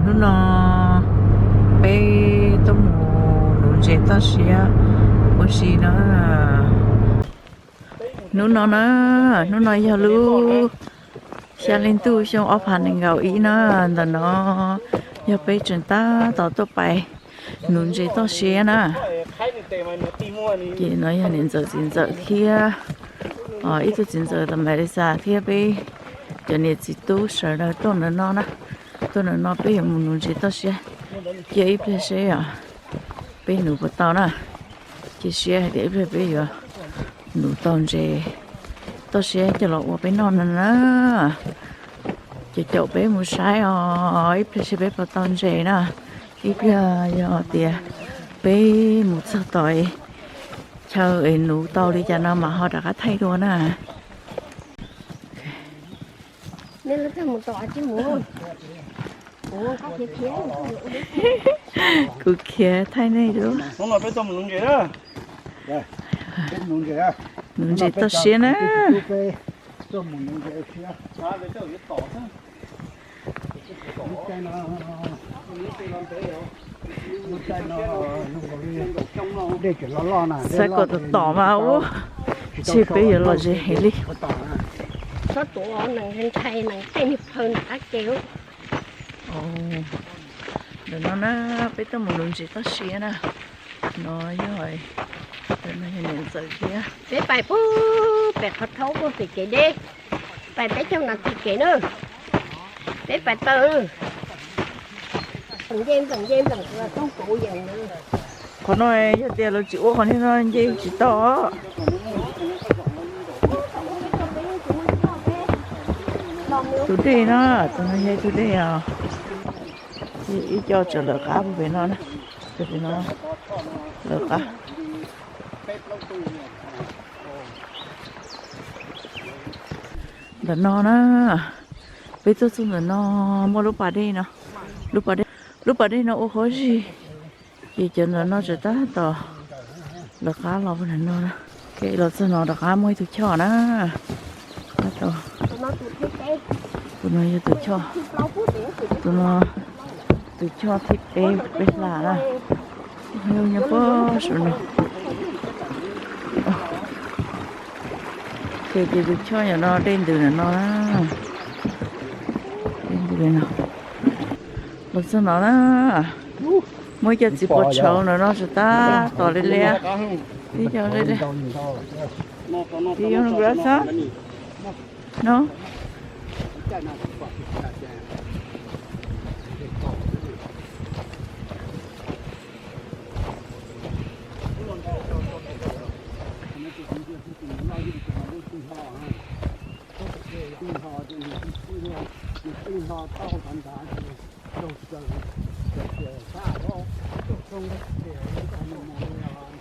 Hnub no peb tuaj mus nuv ntses toj siab ua si na. Hnub no na, hnub no yog lub xya li ntuj xyoo ob phav nees nkaum ib na, ntawm no yog peb tseem tab tom tuaj pais nuv ntses toj siab na. Ces no yog niam ntxawm txiv ntxawm thiab ib tug txiv ntxawm tom Malaysia thiab peb cov niam txiv tub sawv daws tuaj ntawm no na. Tuaj ntawm no peb yuav mus nuv ntses toj siab, cia ib pliag seb peb nuv puas tau na. Cia siab hais tias ib pliag peb yuav nuv tau ntses toj siab coj los ua peb noj no na. Ces caum peb mus saib os, ib pliag seb peb puas tau ntses na. Ib pliag yog tias peb mus txog tom chaw es nuv tau li cas no mas ho rov qab thaij dua na. Kuv khiav thaij nej dua. Nuv ntses toj siab na. Xav kom tom tom mas ub, ntshe peb yuav los ze heev li. Txhob tuav nees ntshai nees tej niag plhaw nram qab ke. Ntawm no na, peb tuaj mus nuv ntses toj siab na. No yog, ntawm no yog niam ntxawm thiab. Peb pais pub pem qhov thaub puag pem kev deb, pais peb caug nas this kev na. Peb pais taw. Qhov no yog tias lawv tsis ua qhov niag no nce tsis tau. Tus dej no, tus no yog tus dej os. Ib co tseem lawv qab puag pem no na, pem no lawv qab. Ntawm no na, peb tuaj txog ntawm no muaj lub pas dej no, lub pas dej, lub pas dej no ua huab zig, ces cov ntawm no tseem tab tom lawv qab los puag ntawm no na. Los txog no rov qab muaj ib tug choj na. Tus no yog tus choj, tus no tus choj thib peb peb hla na. Nyob pob saum no. Ces tus choj yom no dej ntws ntawm no na. Dej ntws li no. Los txog no na, muaj ib co txiv puas tshauv ntawm no tseem tab tom li liab. Ib co li liab. Tiv yo no grass no.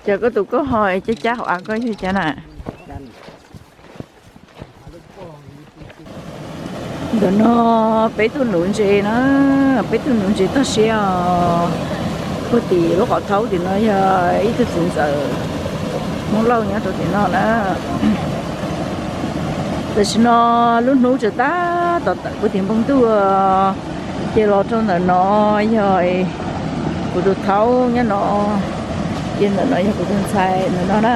Ces koj tus koj ho cab cab hauv av koj yog cas na? Ntawm no peb tuaj nuv ntses na, peb tuaj nuv ntses toj siab os. Puag tim lub qhov thaub tim no yog ib tug txiv ntxawm Hmoob Lauj nyob rau tim no na. Tam sim no lub hnub tseem tab tom tawm puag tim npoo ntuj, ces los rau ntawm no yog kuv tus thaub nyob no, ces ntawm no yog kuv tus ntxhais ntawm no na.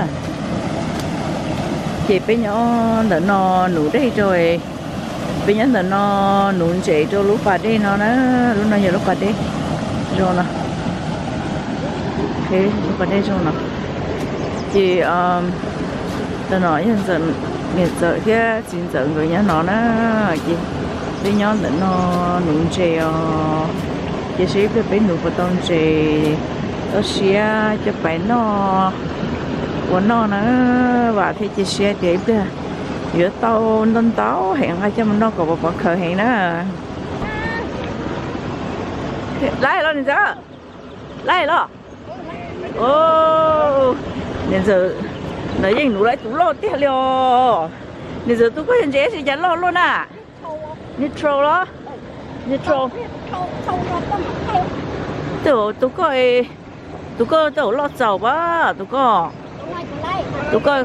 Ces peb nyob ntawm no nuv dej rau, peb nyob ntawm no nuv ntses rau lub pas dej no na. Lub no yog lub pas dej zoo no, lub pas dej zoo no. Ces ntawm no yog niam ntxawm thiab txiv ntxawm nkawd nyob no na. Ces peb nyob ntawm no nuv ntses os. Ces seb ib pliag peb nuv puas tau ntses toj siab coj pais noj, ua noj na. Vam thiab cia siab tias ib pliag yuav tau ntau ntau heev nqa coj mus noj kom pov pov khaws heev na. Laij los niam ntxawm, laij los. Niam ntxawm, no yeej nuv lawm tus loj tiag li os. Niam ntxawm tus koj yog ntses tsis cas loj luaj na. Neutral los? Neutral. Tus koj, tus koj tau loj txaus pas tus koj. Tus koj,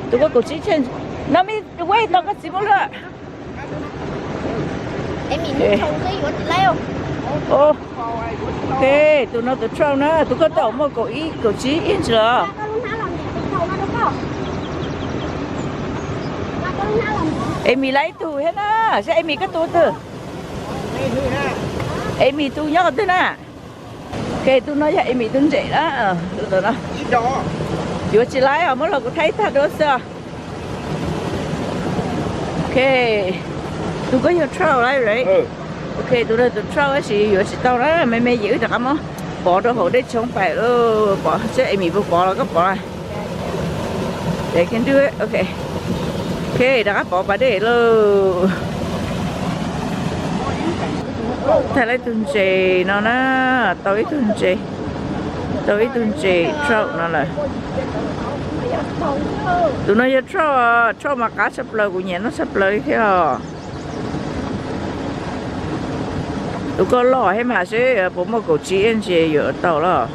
tus koj kaum tsib cent. No me wait, no koj txiv muab luag. Ok, tus no tus trout na, tus koj tau muaj kaum ib kaum tsib inch los. Amy laib ib tug thiab na, saib Amy koj tus twg. Amy tus nyob qhov twg na? Ok, tus no yog Amy tus ntses na. Yuav tsis laib os, muab los kuv thaij tag dua xwb. Ok, tus koj yog trout laib right? Ok, tus no tus trout tab sis yuav tsis tau na, me me ces wb rov qab muab pov rau hauv dej tshoob pais lauj, pov seb Amy puas pov los koj pov. They can do it. Ok, ok, rov qab pov pas dej lauj. Thaij laib tug ntses no na, tau ib tug ntses, tau ib tug ntses trout no lawm. Tus no yog trout, trout mas qab tshaj plaws, kuv nyiam noj tshaj plaws li thiab os. Tus koj loj thiab mas seb puas muaj kaum tsib inch yuav tau los.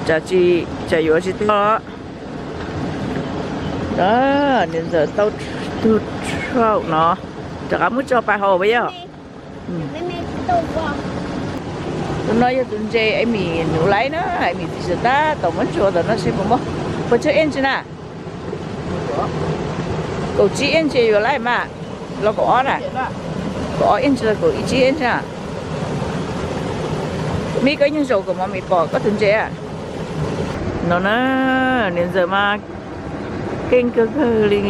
Tsam tsis, tsam yuav tsis tau. Niam ntxawm tau tus trout no, rov qab muab tso pas hauv puas yog? Tus no yog tus ntses Amy nuv laib na, Amy txiv xav tab tom muab ntsuas tom no seb puas muaj, puas tsawg inch na. Kaum tsib inch yuav laib mas, los kaum ob na, kaum ob inch los kaum tsib inch na. Mib koj ib nyuag zaum kom mov mis pom koj tus ntses. No na, niam ntxawm mas keej kawg kawg li,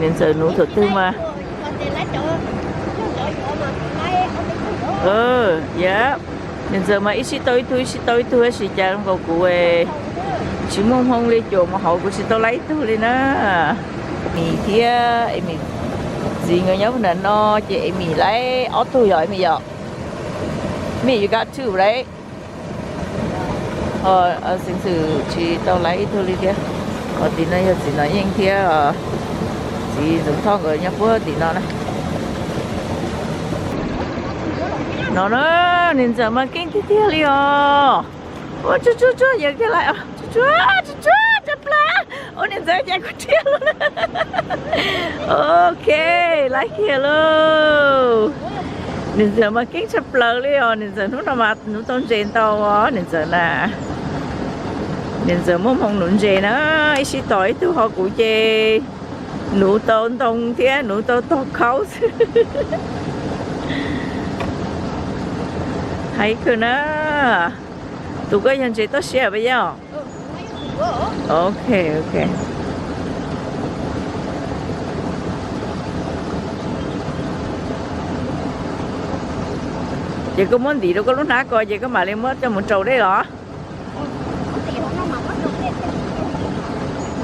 niam ntxawm nuv thaum twg mas. Yep, niam ntxawm mas ib sij tau ib tug ib sij tau ib tug tab sis cas zoo nkaus kuv tsis muaj hmoo li, cuam mus hauv kuv tsis tau laib ib tug li na. Amy thiab Amy txiv nkawd nyob puag nram no ces Amy laib ob tug yog Amy yom. Amy, you got two, right? Xeev Xwm tsis tau laib ib tug li thiab. Ho tim no yog txiv Nom Yeej thiab txiv Ntxoov Thoj nkawd nyob puag tim no na. No na, niam ntxawm mas keej tiag tiag li os. Ua tsuag tsuag tsuag, yawg kiag laij, tsuag tsuag tsuag tsuag tshaj plaws. Ua niam ntxawm cas kuv thiaj lawm. Ok, laij kiag lauj. Niam ntxawm mas keej tshaj plaws li os, niam ntxawm hnub no mas nuv tau ntses ntau os niam ntxawm na. Niam ntxawm muaj hmoo nuv ntses na, ib sij tos ib tug, ho kuv ces nuv tau ntoo thiab nuv tau tog khaub xwb. Hais kawg na. Tus koj yog ntses toj siab puas yog? Ok, ok. Ces koj muab ntim rau koj lub hnab ko ces koj mam li muab coj mus rau dej los?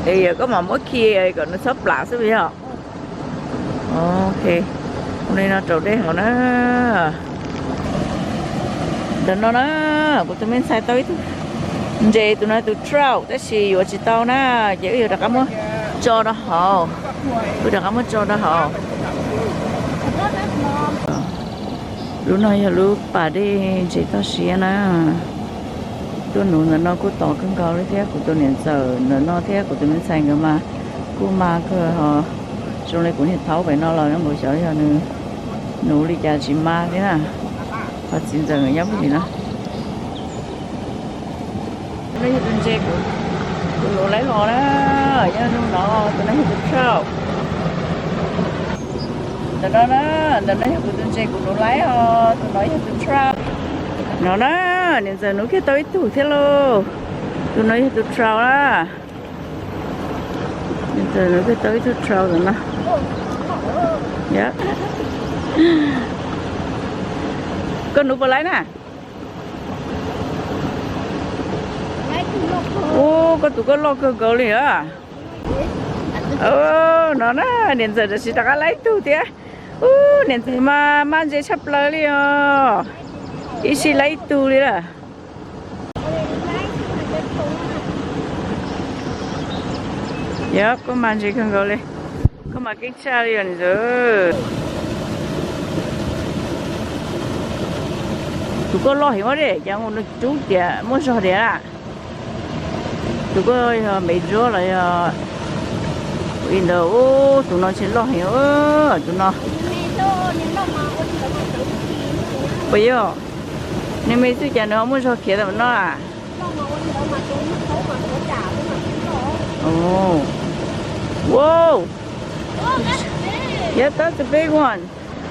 Es yog koj mam muab khi kom nws txhob plam xwb puas yog? Ok, ua li no rau dej hauv na. Ntawm no na, kuv tus me ntxhais tau ib tug ntses, tus no tus trout tab sis yuav tsis tau na, ces wb yuav rov qab muab tso rau hauv. Wb rov qab muab tso rau hauv. Lub no yog lub pas dej ntses toj siab na. Tuaj nuv ntawm no kuj tos kawg nkaus li thiab, kuv tus niam ntxawm ntawm no thiab kuv tus me ntxhais nkawd mas kuj mas kawg ho. Zoo li kuv niag thaub pem no los nkaus xyov yog nws nuv li cas tsis mas thiab na. Ho txiv ntxawm nkawd nyob puag tim no. No yog tus ntses kuv nuv laib los na, yog no, tus no yog tus trout. Ntawm no na, ntawm no yog kuv tus ntses kuv nuv laib os, tus no yog tus trout. No na, niam ntxawm nuv kiag tau ib tug thiab lauj. Tus no yog tus trout na. Niam ntxawm nuv kiag tau ib tug trout ntawm no. Yog. Koj nuv puas laib na? Ub, koj tus koj loj kawg nkaus li a. No na, niam ntxawm tam sim rov qab laib ib tug thiab. Ub, niam ntxawm mas maj ntses tshaj plaws li os. Ib sij laib ib tug li lawm. Yog, koj mas ntses kawg nkaus li. Koj mas keej tshaj li os niam ntxawm. Tus koj loj heev ua dej, cas nws rub tias muaj zog tias. Tus koj yog me ntsuab los yog li ntawd. Ub, tus no ntshe loj heev, tus no. Puas yog? Nws me xwb cas nws ho muaj zog khiav tam no a? Wow. Yeah, that's a big one.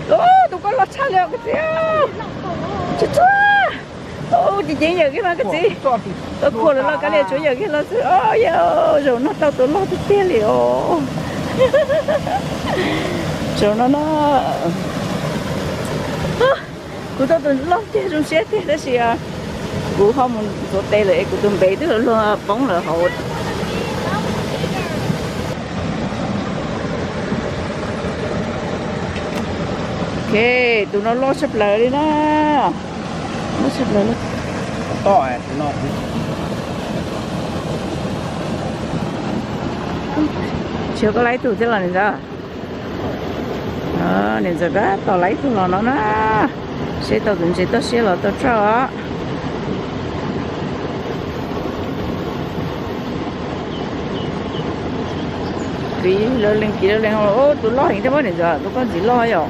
Tus ko loj tshaj li koj txiv. Tsuag tsuag. Ces ceev yawm kiag mas koj txiv. Koj khuam lawv loj kab li tsuav yawm kiag los xwb. Yog zaum no tau tus loj tiag tiag li os. Zaum no no. Kuv tau tus loj tiag zoo siab tiag tab sis kuv ho mus ntxuav tes lawm es kuv tus npe twb luag poob lawm hauv. Ok, tus no loj tshaj plaws li na. Loj tshaj plaws li. Tsis yog koj laib tug thiab los niam ntxawm? Niam ntxawm tab tom laib tug los no na. Seb tau tus ntses toj siab los tau trout os. Kiv lawv lees, kiv lawv lees. Tus loj heev thiab niam ntxawm, tus koj ntxiv loj yom.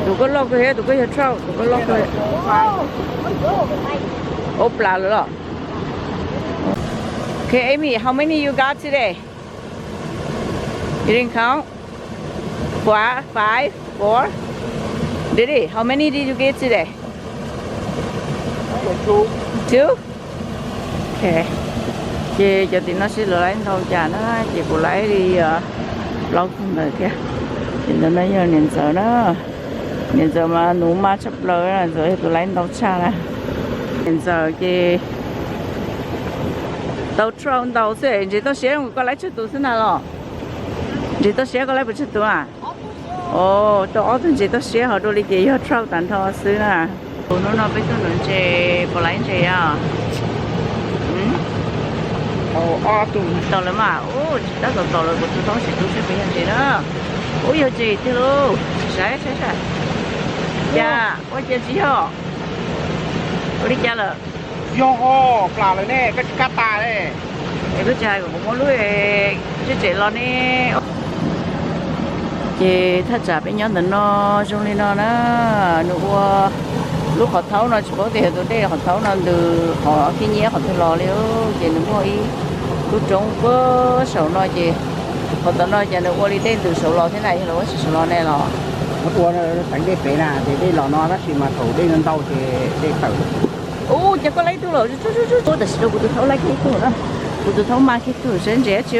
Tus koj loj kawg thiab, tus koj yog trout, tus koj loj kawg. Ua plas lawm los. Okay, Amy, how many you got today? You didn't count? Four, five, four. Daddy, how many did you get today? Two? Okay. Ces cov tim no seb lawv laib ntau cas na, ces kuv laib li plaub tug ntawd thiab. Ces ntawm no yog niam ntxawm na. Niam ntxawm mas nuv mas tshaj plaws, niam ntxawm yog tus laib ntau tshaj na. Niam ntxawm ces tau trout ntau xwb, ntses toj siab koj laib tsawg tus xwb na los? Ntses toj siab koj laib puas tsawg tus a? Os, tau ob tug ntses toj siab ho dua li ces yog trout tag nrho xwb na. Tus hnub no peb tuaj nuv ntses, puas laib ntses os? Tau lawm mas, ub, tsis tab tom tau lawm, kuv tus thaub sim tub seb puas yog ntses na. Ub, yog ntses tiag lauj, saib saib saib. Cas ua cas tsis yog? Ua li cas lawm? Yog ho, plam lawm ne, koj tsis kam tas ne. Es koj tsis hais kom kuv muab lub tswb tsem los ne. Ces thaj tsam peb nyob ntawm no zoo li no na, nws ua lub qhov thaub no tsis paub tias yog tus dej qhov thaub no ntws qhov khib nyiab qhov twg los li, ces nws muaj ib lub roob puag saum no ces qhov tom no ces nws ua li dej ntws saum los thiab na, yog los ua tsis saum los ne los. Ua teev dej pem na, ces dej los no tab sis mas thaum dej ntau ces dej tawm. Ub, ces koj laib tug los, tam sim no kuv tus thaub laib kiag tug na, kuv tus thaub mas kiag tug saib ntses tsi.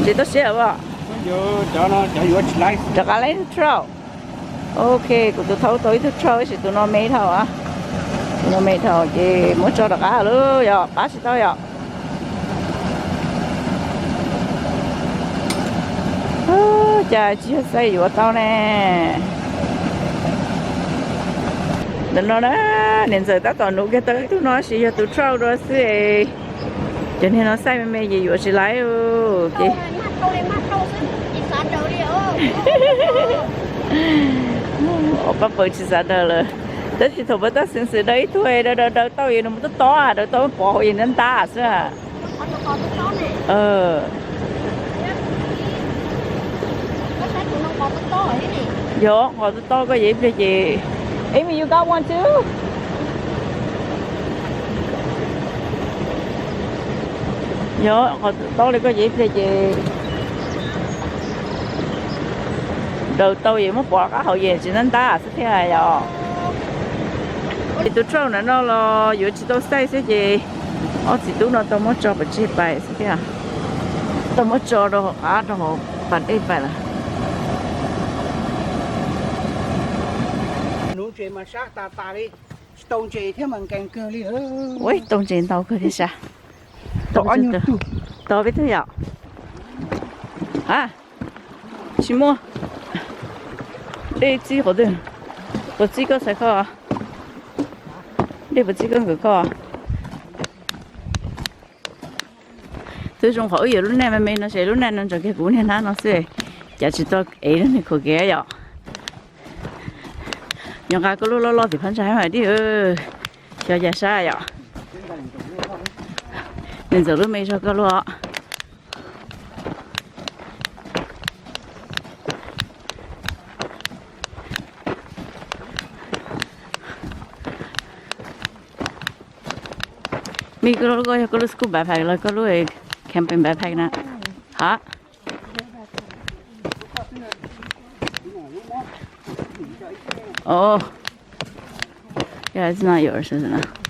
Ntses toj siab os. Rov qab laib trout. Ok, kuv tus thaub tau ib tug trout tab sis tus no me dhau, tus no me dhau ces muab tso rov qab lawm, yog pab tsis tau yom. Cas tsis yog xaij yuav tau ne. Ntawm no na, niam ntxawm tab tom nuv kiag tau ib tug no tab sis yog tus trout dua xwb. Cov niag no xaij me me ces yuav tsis laib ces. Pab paws tsis xav daws lawm. Tab sis thaum pab tab xeev xwm daws ib tug daws daws daws tau es nws mus tob tob, daws tau pov hauv es ntab ntab xwb. Yog nqos tob tob koj yog ib pliag ces, Amy, you got one too? Yog nqos tob tob li koj yog ib pliag ces daws tau es muab pov qab hauv es tsis ntab ntab xwb thiab yom. Es tus trout ntawm no los yuav tsis tau xaij xwb ces ob txiv tub no tau muab tso pov tseg pais xwb thiab. Tau muab tso rau hauv qab rau hauv pas dej pais lawm. Nuv ntses mas sab tas tas li, tsis tau ntses thiab mas nkees kawg li. Ua tau ntses ntau kawg thiab sas. Tau peb tug yom. A, tsis muaj. Dej txib qhov twg? Puas txib koj xaiv koj? Dej puas txib koj nkawd koj? Twb zoo qhov wb yuav lub naj me me no ces lub naj no ntsoov kiag kuv niag hnab no xwb, cas tsis tau ev lub niag khuam kev yom. Nyob nqa koj lub loj loj tim phab ntsa mas dib, xyov cas sab yom. Niam ntxawm lub me zog koj lub os. Mi, koj lub, koj yog koj lub school backpack los koj lub camping backpack na? Hả? Oh, yeah, it's not yours, is it?